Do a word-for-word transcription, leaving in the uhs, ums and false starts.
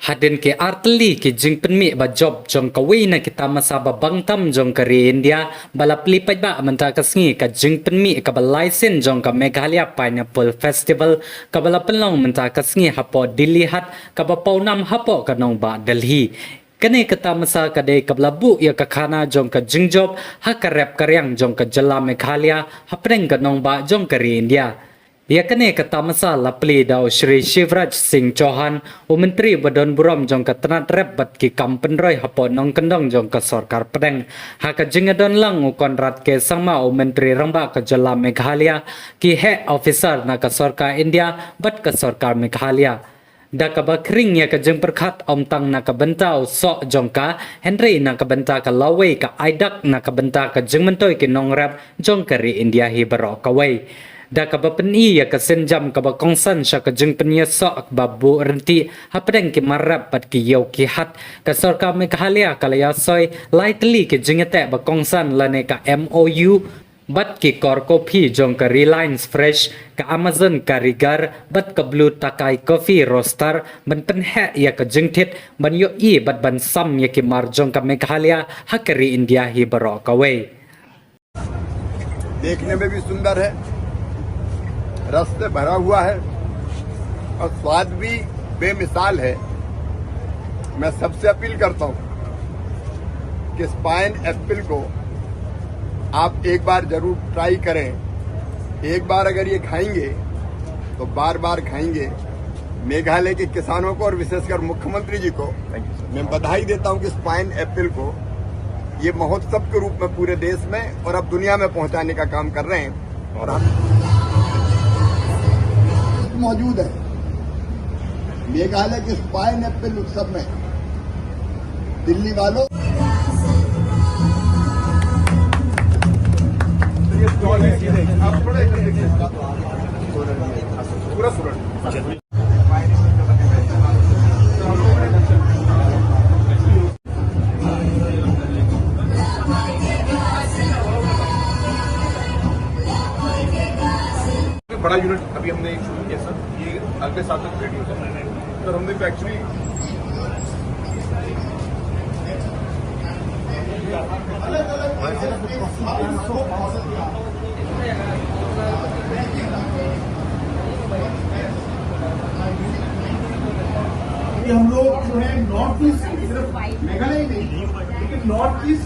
Hadien ki artylli ki jingpynmih ba jop jong kawei na ki tamasa ba bang tam jong ka ri India, ba la plie paidbah mynta ka sngi, ka jingpynmih kaba lai sien jong ka Meghalaya Pineapple Festival, kaba la pynlong mynta ka sngi hapoh Dilli Haat, kaba pawnam hapoh ka nongbah Delhi. Kane ka tamasa ka dei kaba la buh ïa ka khana jong ka jingjop ha ka rep ka riang jong ka jylla Meghalaya hapdeng ka nongbah jong ka ri India. Ïa kane ka tamasa la plie da u Shri Shivraj Singh Chouhan, u Myntri ba don burom jong ka tnat rep bad ki kam pynroi hapoh nongkyndong jong ka sorkar pdeng. Ha ka jingïadon lang u Conrad K Sangma, u Myntri Rangbah ka jylla Meghalaya, ki heh officer na ka sorkar India bad ka sorkar Meghalaya. Da kaba khring ïa ka jingpyrkhat ym tang na ka bynta u soh jong ka, hynrei na ka bynta ka lawei ka ai dak na ka bynta ka jingmyntoi ki nongrep jong ka ri India hi baroh kawei. Da kaba pyni ïa ka sienjam kaba kongsan sha ka jingpynïasoh kaba buh ryntih hapdeng ki mar rep bad ki ïew ki hat, ka sorkar Meghalaya ka la ïasoi lai tylli ki jingïateh ba kongsan lane ka M O U bad ki kor kophi jong ka Reliance Fresh, ka Amazon Karigar bad ka Blue Takai Coffee Roaster, ban pynheh ïa ka jingthied ban ïohi bad ban sam ïa ki mar jong ka Meghalaya ha ka ri India hi baroh kawei. देखने में भी सुंदर है, रस से भरा हुआ है और स्वाद भी बेमिसाल है। मैं सबसे अपील करता हूँ कि इस पाइन एप्पल को आप एक बार जरूर ट्राई करें। एक बार अगर ये खाएंगे तो बार बार खाएंगे। मेघालय के किसानों को और विशेषकर मुख्यमंत्री जी को मैं बधाई देता हूं कि इस पाइन एप्पल को ये महोत्सव के रूप में पूरे देश में और अब दुनिया में पहुंचाने का काम कर रहे हैं। और हम मौजूद है मेघालय के पाइन एप्पल उत्सव में। दिल्ली वालों, ये स्टॉल है, आप थोड़ा इधर देखिए, पूरा सूरत। बड़ा यूनिट अभी हमने एक शुरू किया सर, ये अगले साल तक रेडी हो जाएगा। सर, हमने फैक्ट्री हम लोग जो है नॉर्थ ईस्ट, सिर्फ मेघालय ही नहीं, लेकिन नॉर्थ ईस्ट